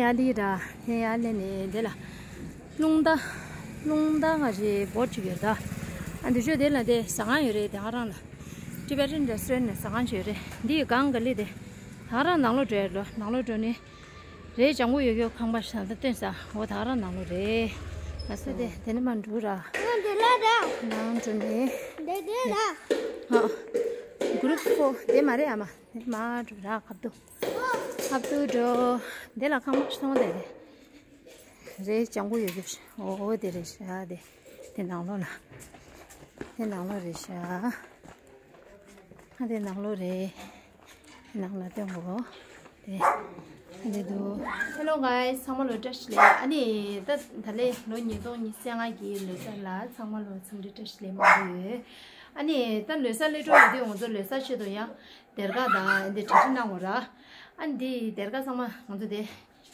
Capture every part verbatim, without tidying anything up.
ཨ་ལི་ར་ཧེ་ཨ་ལེ་ནི་དེ་ལ་རླུང་རྟ་རླུང་རྟ་ང་རེ་བོ་ཅིག་ཡོད་ད། ཨ་འདི་ཆོས་དེ་ལ་དེ་ཟ་ཁང་ཡོད་རེད། དེ་ཧ་རང་ལ་Tibetan restaurant ནས་ཟ་ཁང་ཅིག་ཡོད་རེད། འདི་ཡི་སྒང་ག་ལི་དེ་ད་ཧ་རང་ནང་ལོགས་འགྲོ་ཡ་ལོ། ནང་ལོགས་འགྲོ་ནི་རེད། ལྗང་གུ་ཡོད་ཡོད་ཁང་པ་ཞིག་ད་སྟོན་ས་འོ་ད་ཧ་རང་ནང་ལོགས་རེད། ང་ཚོ་དེ་དེ་ནི་མ་འགྲོ་ར། འདི་ལ་ར། ནང་འགྲོ་ནི། འདི་འདི་ལ། ཧ། group four དེ་མ་རེད་ཨ་མ། དེ་མ་འགྲོ་ར་ཁབ་ཏུ། ཁབ་ཏུ་འགྲོ། དེ་ལ་ཁང་པ་ཞིག་མཐོང་དེ་རེད། རེད། ལྗང་གུ་ཡོད་རེད། འོ་དེ་རེད་ཤག་དེ་དེ་ནང་ལོགས་ལ། དེ་ནང་ལོགས་རེད་ཤག་ཨ་དེ་ནང་ལོགས་རེད། དེ་ནང་ལ་སྟོན་གོ་དེ་དེ་འདུག Hello guys, ཚང་མ་ལོ་བཀྲ་ཤིས་བདེ་ལེགས། ཨ་ནི་ད་ད་ལོ་ཉིས་སྟོང་ཉི་ཤུ་རྩ་ལྔ་གི་ལོ་གསར་ལ་ཚང་མ་ལོ་འཚམས་འདྲི་བཀྲ་ཤིས་བདེ་ལེགས་མང་པོ་ཡོད། ཨ་ནི་ད་ལོ་གསར་སླེབས་འགྲོ་ཡོད་དུས་ང་ཚོ་ལོ་གསར་ཆེད་དུ་ཡང་སྡེར་ཁ་དང་འདི་གྲ་སྒྲིག་གནང་དགོས་ར། ཨ་ནི་འདི་སྡེར་ཁ་ཚང་མ་ང་ཚོ་དེ་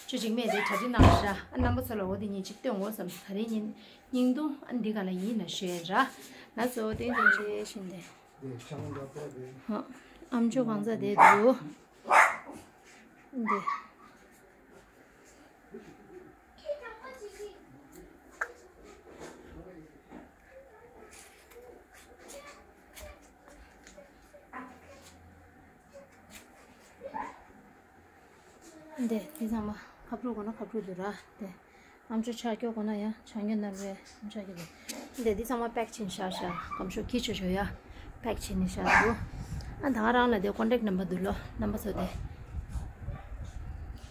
ཆུ་འཇིགས་མེད་དེ་གྲ་སྒྲིག་གནང་ར། ཨ་རྣམ་པ་ཚོ་ལ་འོ་དེ་ཉིན་གཅིག་སྟོན་དགོས་བསམ། ད་རེས་ཉིན་སྙིང་ཐུང་ཨ་འདི་ག་ལ་ཡིན་ན་ཞུ་ཡ་ར། ལགས་སོ་ཏན་ཏན་ཆེ་བཞིན་དེ། ཨ་ཨམ་ཅོག་གང་ཚ་དེ་འདུག་འདི། འདི་འདི་ཚང་མ་ཁབ་རུ་དགོས་ན་ཁབ་རུ་འདུག་ར། འདི་ཨམ་ཅོག་ཆ་སྐྱོ་དགོས་ན་ཡང་ཆ་སྐྱོ་ནར་བའི་ཨམ་ཅོག་གི་འདི། འདི་འདི་ཚང་མ་པེག་བྱས་ནས་བཞག་བཞག་སྐམ་ཤོག་གི་ཆོ་ཆོ་ཡ་པེག་བྱས་ནས་བཞག་འདུག་ཨ་ད་ང་རང་ལ་འདི་ཀོན་ཊེག་ནམ་བར་འདུག་ལོ། རྣམ་པ་ཚོ་དེ་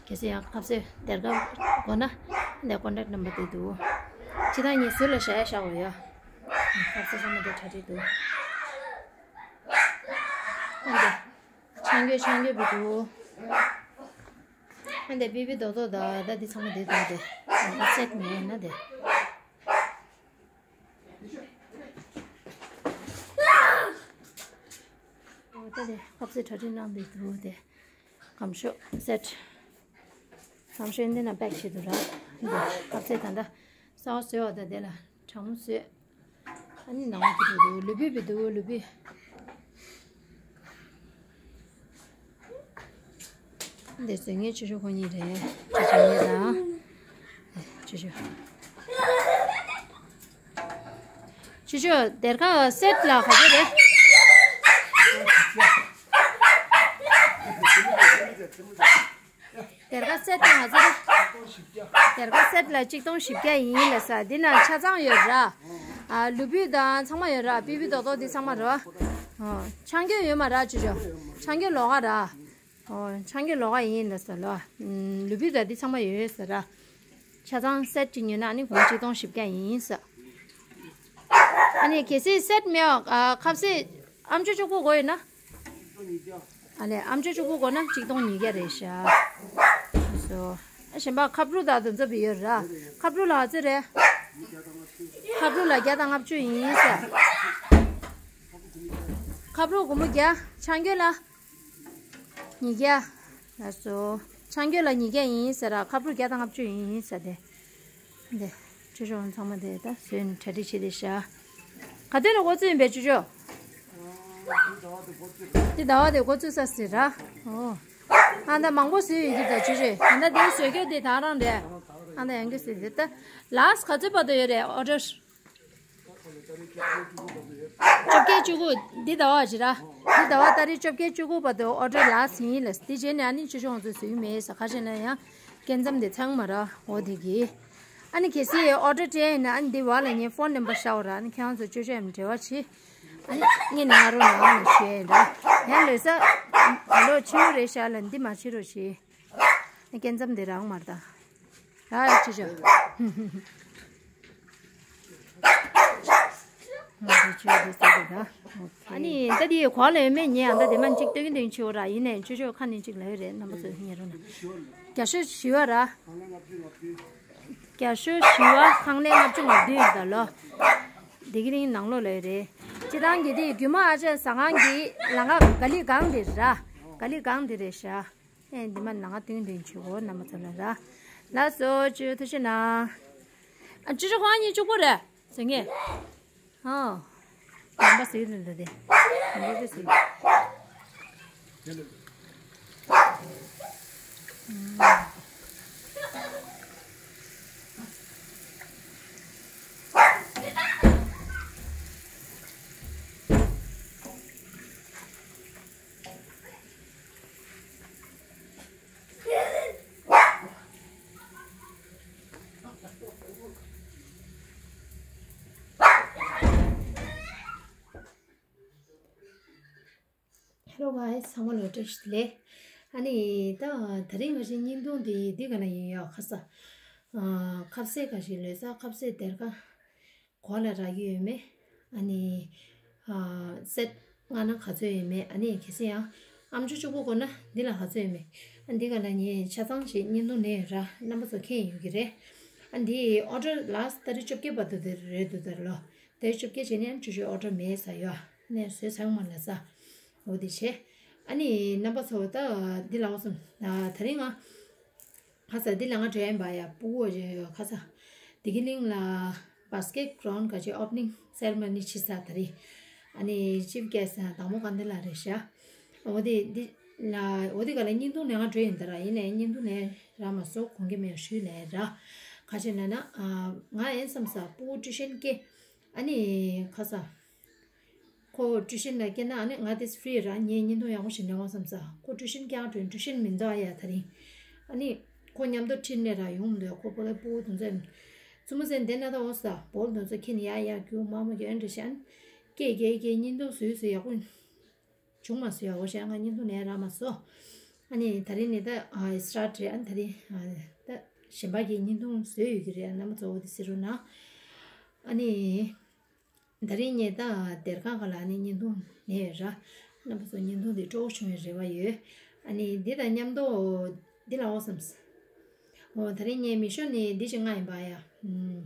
གལ་སྲིད་ཡང་ཁ་ཟས་སྡེར་ཁ་དགོས་ན་འདི་ཀོན་ཊེག་ནམ་བར་དེ་འདུག་ཅི་ད་ངས་ཟུར་ལ་བཞག་ཡ་བཞག་འོ་ཡ། ཁ་ཟས་ཚང་མ་འདི་གྲ་སྒྲིག་འདུག་ཨ་འདི། ཆང་གོས་ཆང་གོས་བི་འདུག་ཨ་འདི་བི་བི་རྡོག་རྡོག་ད་ད་འདི་ཚང་མ་འདི་འདུག་དེ། ཨ་འདི་སེཊ་མེད་ན་དེ། འོ་ད་དེ་ཁ་ཟས་གྲ་སྒྲིག་གནང་འདི་འདུག་དེ། སྐམ་ཤོག་སེཊ། སྐམ་ཤོག་འདི་ན་པེག་བྱས་འདུག་ར། འདི་ཁ་ཟས་ད་ད་གསར་པ་བཟོས་པ་ད་དེ་ལ་གྲང་མོ་བཟོས། ཨ་ནི་ནང་དུ་འགྲོ་འདུག་ལུ་བི་བི་འདུག་ལུ་བི། འདི་བཟོ་མཁན་ཆུ་ཆུ་ཁོ་གཉིས་རེད། ཆུ་ཆུ་གཉིས་དང་། ཆུ་ཆུ། ཆུ་ཆུ་སྡེར་ཁ་སེཊ་ལ་ག་ཚོད་རེད། སྡེར་ཁ་སེཊ་ལ་ང་ཚོ་རེད། སྡེར་ཁ་སེཊ་ལ་གཅིག་སྟོང་བཞི་བརྒྱ་ཡིན་ལ་ས། འདི་ན་ཆ་ཚང་ཡོད་ར། ཨ་ལུ་བི་དང་ཚང་མ་ཡོད་ར། བི་བི་རྡོག་རྡོག་འདི་ཚང་མ་ར། ཨ་ཆང་གོས་ཡོད་མ་ར་ཆུ་ཆུ། ཆང་གོས་ལོགས་ཀ་ར། ཨོ་ཆང་གོས་ལོགས་ཀ་ཡིན་ལ་ས་ལོ། ཨམ་ལུ་བི་དང་འདི་ཚང་མ་ཡོད་ས་ར། ཆ་ཚང་སེཊ་གཅིག་ཉོས་ན་ཨ་ནི་གོང་གཅིག་སྟོང་བཞི་བརྒྱ་ཡིན་ས། ཨ་ནི་གལ་སྲིད་སེཊ་མེད་པ་ཨ་ཁ་ཟས་ཨམ་ཅོག་གཅིག་པོ་དགོས་ཡོད་ན། ཨ་ལས་ཨམ་ཅོག་གཅིག་པོ་དགོས་ན་གཅིག་སྟོང་ཉིས་བརྒྱ་རེད་ཤག་སོ། ཨ་གཞན་པ་ཁབ་རུ་དང་དེ་ཚོ་བི་ཡོད་ར། ཁབ་རུ་ལ་ཚོད་རེད། ཁབ་རུ་ལ་བརྒྱ་དང་ལྔ་བཅུ་ཡིན་ཤག་ཁབ་རུ་སྒོར་མོ་བརྒྱ། ཆང་གོས་ལ་ཉིས་བརྒྱ། ལགས་སོ། ཆང་གོས་ལ་ཉིས་བརྒྱ་ཡིན་ཟེར་ར། ཁབ་རུ་བརྒྱ་དང་ལྔ་བཅུ་ཡིན་ཟེར་ཏེ། འདི། ཆུ་ཆུ་ཚང་མ་དེ་ད་བཟོས་ནས་གྲ་སྒྲིག་བྱས་ཏེ་བཞག་ག་དུས་ནས་འགོ་བཙུགས་ཡིན་པས་ཆུ་ཆུ། འདི་ཟླ་བ་དེ་འགོ་བཙུགས་ས་ཟེར་ར། ཨོ། ཨ་ད་མང་པོ་བཟོས་ཡོད་ཀྱི་ད་ཆུ་ཆུ། ཨ་ད་དེ་བཟོས་རྒྱུ་དེ་ད་རང་རེད། ཨ་ད་ཡང་གི་བཟོས་དེ་ད། ལཱསི་ག་ཚོད་བར་དུ་ཡོད་རེད་ཨོ་ཌར། བཅོ་བརྒྱད་བཅུ་དགུ། འདི་ཟླ་བ་ཞིག་ར། འདི་ཟླ་བ་ཏ་རིག་བཅོ་བརྒྱད་བཅུ་དགུ་བར་དུ་ཨོ་ཌར་ལཱསི་ཡིན་ལ། འདི་རྗེས་ནས་ཨ་ནི་ཆུ་ཆུ་ང་ཚོས་བཟོ་གི་མེད་ཟེར། ག་རེ་ཟེར་ན་ཡང་སྐྱེལ་མཚམས་དེ་ཚང་མ་ར་འོ་དེ་གི། ཨ་ནི་གལ་སྲིད་ཨོ་ཌར་སྤྲད་ཡིན་ན་ཨ་ནི་འདི་བར་ལ་ངའི་ཕོན་ནམ་བར་ཤར་བ་ར། ཨ་ནི་ཁྱེད་རང་ཚོ་ཆུ་ཆུ་ཡང་འབྲེལ་བ་བྱེད། ཨ་ནི་ངས་ནི་ང་རོ་ནང་ལ་ཞུ་ཡ་ཡིན་ར། ཡང་ལོ་གསར་ད་ལོ་ཕྱི་མོ་རེད་ཤག་ལ་འདི་མ་བྱེད་རོགས་བྱེད། སྐྱེལ་མཚམས་དེ་རང་མ་རེད་ད། ཨ་ཅི་ཅོ། ཨ་ནི་ད་དེའི་གོ་ལ་ཡོད་མེད་ཉེ་ཡང་ད་དེ་མ་གཅིག་སྟོན་གྱི་སྟོན་ཆེ་བོ་ར། ཡིན་ནའི་ཆོས་ཕྱོགས་ཁ་ནས་གཅིག་ལ་ཡོད་རེད། རྣམ་པ་ཚོ་ཉེ་རུ་ན་རྒྱ་ཤོད་བཞི་བ་ར། རྒྱ་ཤོད་བཞི་བ་ཁང་གླ་ལྔ་བཅུ་ང་བདུན་ཡོད་ད་ལོ། དེ་གི་རིང་ནང་ལོགས་ལ་ཡོད་རེད། སྤྱི་བཏང་གི་དེ་རྒྱུ་མ་ཨ་ཅག་ཟ་ཁང་གི་ལམ་ཁ་ག་ལི་སྒང་དེ་ར། ག་ལི་སྒང་དེ་རེད་ཤག་ཨེ་འདི་མ་ནང་ང་སྟོན་སྟོན་བྱེད་གོ། རྣམ་པ་ཚོ་ལ་ར། ལགས་སོ་ཆུ་ཐུགས་རྗེ་གནང་། ཨ་ཆུ་ཆུ་ཁོང་གཉིས་གཅིག་པོ་རེད་ཟེར་ངེས། ཨོ། ལམ་པ་ཟེར་གྱི་འདུག་དེ། ལམ་པ་ཟེར། ལོ་བ་ཚང་མ་ལོ་བཀྲ་ཤིས་བདེ་ལེགས། ཨ་ནི་ད་དེ་རིང་ང་ཞིག་བརྙན་ཐུང་འདི་འདི་ག་ལ་ཡིན་ཡོད་ཁ་ས། ཨ་ཁ་ཟས་ག་ཞིག་ལོས་ས་ཁ་ཟས་སྡེར་ཁ་གོ་ལ་རག་གི་ཡོད་མེད། ཨ་ནི་ཨ་སེད་ང་ན་ག་ཚོད་ཡོད་མེད། ཨ་ནི་གལ་སྲིད་ཡང་ཨམ་ཅོག་གཅིག་པོ་གོ་ན་འདི་ལ་ག་ཚོད་ཡོད་མེད། ཨ་འདི་ག་ལ་ངས་ཆ་ཚང་ཞིག་བརྙན་ཐུང་ནས་ར་རྣམ་པ་ཚོ་མཁྱེན་ཡོད་ཀྱི་རེད། ཨ་འདི་ཨོ་ཌར་ལ་སི་ཏ་རིག་བཅོ་བརྒྱད་བར་དུ་དེ་རེད་འདུག་ད་ལོ། དེ་བཅོ་བརྒྱད་བྱས་ནས་ཆུ་ཆུ་ཨོ་ཌར་མེད་ས་ཡོད། ནས་བཟོས་ཚང་མ་ལ་ས། འོ་དེ་བྱས། ཨ་ནི་རྣམ་པ་ཚོ་ད་འདི་ལ་འོ་སོང་། ད་རིང་ང་ཁ་ས་འདི་ལ་ང་འགྲོ་ཡིན་པ་ཡ། སྤུ་གུ་ཁ་ས་བདེ་སྐྱིད་གླིང་ལ་བྷ་སི་ཀེ་ཊི་གི་རའུན་ག་ཅིག་ཨོ་པ་ནིང་སེ་རི་མོ་ནི་བྱེད་ས། ད་རིང་ཨ་ནི་ཅིབ་གེ་སི་དང་མོ་ག་འདི་ལ་རེད་ཤག་འོ་དེ་འདི་ལ་འོ་དེ་ག་ལ་བརྙན་ཐུང་ནས་ང་འགྲོ་ཡིན། ད་ར་ཡིན་ནའི་བརྙན་ཐུང་ནས་ར་མ་སོ་གོང་གི་མེད་ཞུས་ལས་ར། ག་ཅིག་ན་ན་ང་ཨེན་བསམ་ས་སྤུ་གུ་ཊི་ཡུ་ཤན་སྐྱེ། ཨ་ནི་ཁ་ས། ཁོ་ཊི་ཡུ་ཤན་ལ་སྐྱེལ་ན་ཨ་ནི་ང་དེ་ཕི་རི་ར་ངས་བརྙན་ཐུང་ཡག་པོ་ཞིག་ལེན་འོང་བསམ་ས། ཁོ་ཊི་ཡུ་ཤན་སྐྱེལ་འགྲོ་ཡིན། ཊི་ཡུ་ཤན་མི་འདུག་ཨ་ཡ་ད་རིང་། ཨ་ནི་ཁོ་མཉམ་དུ་ཁྲིད་ནས་ར་ཡོང་མི་འདུག་ཁོ་པོ་ལ་སྤུ་གུ་དུང་ཚོད་བཙུན་མོ་ཟེར་འདི་ན་ད་འོ་ས་བོལ་དུང་ཚོད་ཁྱེར་ནས་ཡ་ཡ་རྒྱུག་མ་མ་རྒྱུག་ཨ་འདྲ་ཤན་སྐྱེ་སྐྱེ་སྐྱེ་བརྙན་ཐུང་བཟོས་བཟོས་ཡག་པོ་བྱུང་མ་སོང་ཡ། འོ་ཤན་ང་བརྙན་ཐུང་ནས་ར་མ་སོ། ཨ་ནི་ད་རིང་ནས་ད་ཨ་སི་ཊར་ཊི་རེད། ཨ་ནི་ད་རིང་ཨ་ད་གཞན་པ་གི་བརྙན་ཐུང་བཟོས་ཡོད་ཀྱི་རེད། རྣམ་པ་ཚོ་འོ་དེ་ཟེར་རོགས་གནང་། ཨ་ནི། ད་རིང་ངས་ད་སྡེར་ཁ་ག་ལ་ནི་བརྙན་ཐུང་ནས་ར། རྣམ་པ་ཚོ་བརྙན་ཐུང་འདི་སྤྲོ་བོ་བྱུང་བའི་རེ་བ་ཡོད། ཨ་ནི་འདི་དང་མཉམ་དུ་འདི་ལ་འོ་བསམས། འོ་ད་རིང་ངས་མི་ཤོ་ནི་འདི་ཅིག་མངགས་ཡིན་པ་ཡ། ཨམ།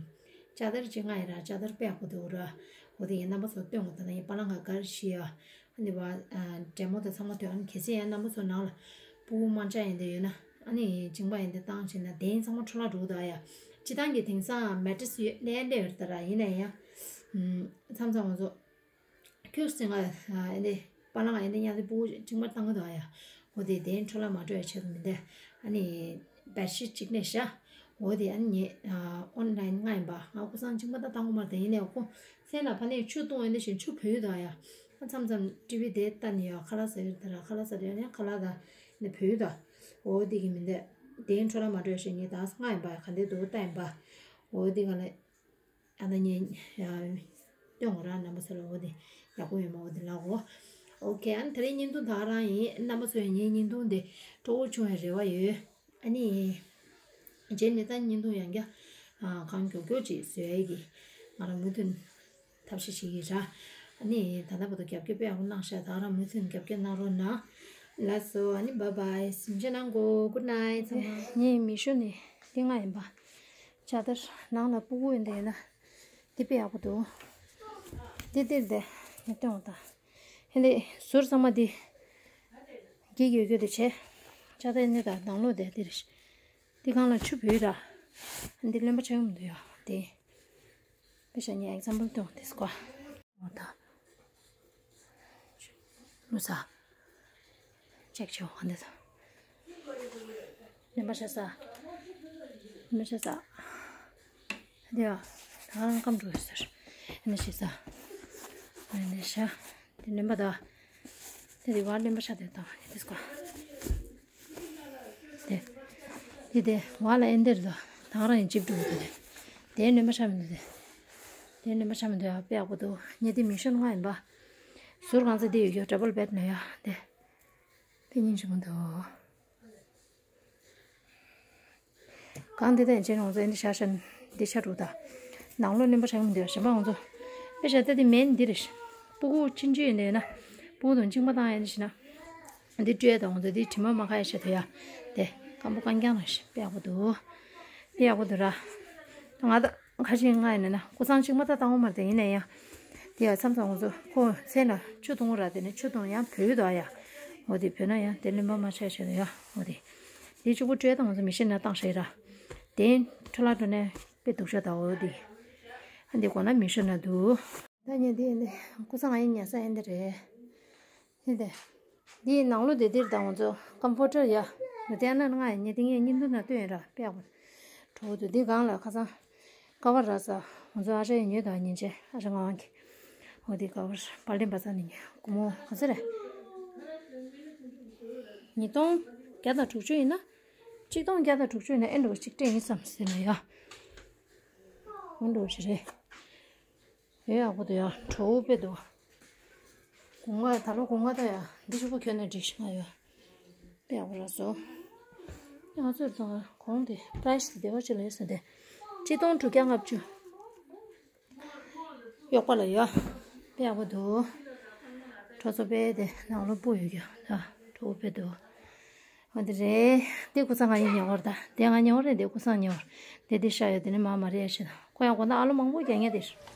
ལྕགས་དར་ཅིག་མངགས་ཡིན་ར། ལྕགས་དར་དཔེ་ཡག་པོ་འདུག་ར། འོ་དེ་ངས་རྣམ་པ་ཚོ་སྟོན་དགོས། ད་ནི་པ་ལང་ག་གར་ཤི་ཡ། ཨ་ནི་བ། ཨ་འདྲེ་མོ་དང་ཚང་མ་དོན་ཨ་ནི་གལ་སྲིད་ཡང་རྣམ་པ་ཚོ་ནང་ལ་སྤུ་གུ་དམར་འབྱར་ཡིན་དེ་ཡོད་ན། ཨ་ནི་མཇིང་པ་ཡིན་དེ་བཏང་བྱས་ན་གདན་ཚང་མ་འཕྲོ་བརླག་འགྲོ་གི་འདུག་ཨ་ཡ། སྤྱི་བཏང་གི་དེང་སང་མེ་ཊི་རེ་སི་ཡོད་ལས་ལས་ཡོད་ད་ར། ཡིན་ན་ཡང་། ཨམ། མཚམས་མཚམས་ང་ཚོ་ཁྱོད་སེང་ང་ཨ་འདི་པ་ལང་ཨ་འདི་ཉག་འདི་སྤུ་གུ་མཇིང་པ་བཏང་གི་འདུག་ཨ་ཡ། འོ་དེ་གདན་འཕྲོ་བརླག་མ་འགྲོ་ཡ་ཆེད་དུ་མིན་ཏེ། ཨ་ནི་བེཌ་ཤིཊ་གཅིག་ནས་བཞག་འོ་དེ་ཨ་ནི་ངས་ཨོན་ལན་མངགས་ཡིན་པ། ང་ཁོ་ཚང་མཇིང་པ་ད་བཏང་གི་མ་རེད། ཡིན་ནའི་ཁོ་སེང་ལ་ཕ་ནས་ཆུ་བཏུང་ཡོད་འདི་བཞིན་ཆུ་བུད་ཡོད་ད་ཡ། མཚམས་མཚམས་ཊི་ཝི་དེ་ལྟ་ནས་ཡ་ཁ་ལག་ཟ་ཡོད་ད་ར། ཁ་ལག་ཟ་དུས་ནས་ཁ་ལག་ད་ནས་བུད་ཡོད་ད། འོ་དེ་གི་མིན་ཏེ། དེ་འཕྲོ་བརླག་མ་འགྲོ་ཞེས་ངས་ད་མངགས་ཡིན་པ། ག་འདྲ་འདུག་ལྟ་ཡིན་པ། འོ་དེ་ག་ལ་ཨ་ད་ཉན་ཡ། སྟོན་གོ་ར་རྣམ་པ་ཚོ་ལ། འོ་དེ་ཡག་པོ་ཡོད་མ། འོ་དེ་ལ་འོ། ཨོ་ཁེ། ཨ་ནི་དེ་རིང་བརྙན་ཐུང་ད་ག་རང་ཡིན། རྣམ་པ་ཚོ་ཡང་ངའི་བརྙན་ཐུང་དེ་སྤྲོ་བོ་བྱུང་བའི་རེ་བ་ཡོད། ཨ་ནི། རྗེས་ནས་ད་བརྙན་ཐུང་ཡང་བསྐྱར་ཨ་གང་མགྱོགས་མགྱོགས་ཅིག་བཟོ་ཡས་ཀྱི་ང་རང་མུ་མཐུད་ཐབས་ཤེས་བྱེད་ཀྱི་ར། ཨ་ནི་ད་ལྟ་བར་དུ་རྒྱབ་སྐྱོར་དཔེ་ཡག་པོ་གནང་ཤག་ད་ག་རང་མུ་མཐུད་རྒྱབ་སྐྱོར་གནང་རོགས་གནང་། ལགས་སོ། ཨ་ནི་བཱའི་བཱའི། གཟིམ་ཆ་གནང་གོ། གུཌ་ནའིཊ་ཚང་མ། ངའི་མི་ཤོ་ནི་འདི་མངགས་ཡིན་པ། ལྕགས་དར་ནང་ལ་སྤུ་གུ་ཡོད་འདི་ཡོད་ན་འདི་དཔེ་ཡག་པོ་འདུག་འདི་འདིར་བསྡད་ངས་སྟོན་འོང་ད། ཧེ་འདི་ཟུར་ཚང་མ་འདི་འགྱིག་ཡོད་རྒྱུ་དེ་བྱས། ལྕགས་དར་ནི་ད་ནང་ལོགས་བསྡད་འདིར། འདི་སྒང་ལ་ཆུ་བུད་ར། འདི་རློན་པ་ཆགས་ཡོང་མི་འདུག་ཡ། འདི། དཔེ་ཆ་ངས་ཨེག་ཛམ་པལ་སྟོན་འདི་སྐོར། འོ་ད། ལུས་ས། ཅེག་བྱེད་འོང་འདི་ད། རློན་པ་ཆགས་ས། རློན་པ་ཆགས་ས། འདི་ཡ། ད་རང་སྐམ་འགྲོ་ཟེར། འདི་ཤི་ས། འདི་ཤ། འདི་རློན་པ་ད། དེ་རེ་བ་རློན་པ་ཆགས་དེ་དང་དེ་སྐོར། དེ། དེ་དེ་བ་ལ་ཨེ་འདིར་དོ། ད་རང་ཡིན་ཅིབ་འགྲོ་དེ། དེ་རློན་པ་ཆགས་མི་འདུག་དེ། དེ་རློན་པ་ཆགས་མི་འདུག་ཡ། དཔེ་ཡག་པོ་འདུག་ངས་དེ་མི་ཤོར་ང་ཡིན་པ། ཟུར་གང་ཚ་དེ་ཡོད་རྒྱུ་ཌབ་བལ་བེཌ་ནས་ཡ་དེ། དཔེ་སྙིང་རྗེ་མོ་འདུག་གང་འདི་དང་ཅན་ང་ཚོ་ཨེ་འདི་ཤ་ཤ་འདི་ཤ་དྲུག་དང་། ནང་ལོགས་རློན་པ་ཆགས་མི་འདུག་གཞན་པ་ང་ཚོ། དཔེ་བཞག་ད་འདི་མེད་འདི་རེད། སྤུ་གུ་ཆུང་ཆུང་ཡིན་ནས་ན། སྤུ་གུ་དང་གཅིན་པ་བཏང་ཡ་འདི་ཞིག་ན། འདི་སྤྲོད་ཡ་དང་ང་ཚོ་འདི་དྲི་མ་མ་ཁ་ཡ་ཤ་དེ་ཡ། དེ་སྐམ་པོ་གང་རྐྱང་རེད། དཔེ་ཡག་པོ་འདུག་དཔེ་ཡག་པོ་འདུག་ར། ང་ད་ཁ་ཤས་ང་ཡིན་ན་ན་སྐུ་ཚང་གཅིན་པ་ད་བཏང་བ་མ་རེད་དེ། ཡིན་ན་ཡང་། དེ་ཡ་མཚམས་མཚམས་ང་ཚོ་ཁོ་མཚན་ལ་ཆུ་འཐུང་ར་དེ་ནས་ཆུ་འཐུང་ཡང་བུད་དོ་ཡ། འོ་དེ་བུད་ན་ཡང་དེ་རློན་པ་མ་ཆགས་ཤ་དེ་ཡ། འོ་དེ། དེ་གཅིག་པུ་སྤྲོད་དང་ང་ཚོ་མི་ཤེས་ན་བཏང་ཤེས་ར། དེ་འཕྲོ་བརླག་འགྲོ་ནས་དཔེ་སྡུག་ཤོས་དང་འོ་དེ། ཨ་འདི་གོ་ན་མི་ཤོར་ན་འདུག་ད་ཉན་དེ་ཡིན་དེ་སྐུ་ཚང་ཡིན་ཉལ་ས་ཡིན་དེ་རེད། ཡིན་དེ། འདི་ནང་ལོ་དེ་དེར་དང་ང་ཚོ་ཀམ་ཕོར་ཊར་ཡ། ལུ་དེ་ན་ང་ཡིན་ཉན་དེ་ངས་བརྙན་ཐུང་ན་སྟོན་ཡིན་ར་དཔེ་ཡག་པོ། གྲོགས་དུ་འདི་གང་ལ་ཁ་སང་། ཀ་བར་ར་ས། ང་ཚོ་ཨ་ཅག་ཡིན་ཉོས་དང་ཉིན་བྱེད་ཨ་ཅག་ངག་དབང་གིས། འོ་དེ་ཀ་བར་པར་ལེན་པ་ས་ནས་ཉོས་སྒོར་མོ་ག་ཚོད་རེད། ཉིས་སྟོང་བརྒྱ་དང་དྲུག་ཅུ་ཡིན་ན། ཆིག་སྟོང་བརྒྱ་དང་དྲུག་ཅུ་ཡིན་ན་ཨེ་འགྲོ་གཅིག་སྤྲད་ཡིན་བསམ་ཟེར་ན་ཡ། ཨེ་འགྲོ་ཞིག་རེད། ཡོད་ཡག་པོ་འདུག་ཡ། གྲོགས་དཔེ་འདུག་གོང་ག་ད་ལོ་གོང་ག་ད་ཡ་འདི་ཆུ་བོ་ཁྱོན་ནས་འགྲིག་ཤི་ང་ཡོད། དཔེ་ཡག་པོ་རག་སོང་། ང་ཚོར་ཚང་གོང་དེ་པ་རའི་སི་དེ་བདེ་བ་ཅིག་ལ་ཡོད་ས་དེ། ཁྲི་སྟོང་དྲུག་བརྒྱ་ལྔ་བཅུ། གཡོག་པ་ལ་ཡོད། དཔེ་ཡག་པོ་འདུག་ཁྲོ་ཚོ་དཔེ་དེ་ནང་ལོ་སྤུ་ཡོད་ཀྱང་ད་གྲོགས་པོ་དཔེ་འདུག་འོ་དེ་རེད། དེ་ཀུ་ཚང་ང་ཡི་ཉེ་བར་ད་དེ་ང་ཉེ་བར་རེད། དེ་ཀུ་ཚང་ཉེ་བར་དེ་དེ་ཤ་ཡོད། དེ་ནི་མ་མ་རེད་ཡ་ཤི་ད་ཁོ་ཡང་གོ་ན་ཨ་ལོ་མང་པོ་རྒྱག་ངེས་དེ།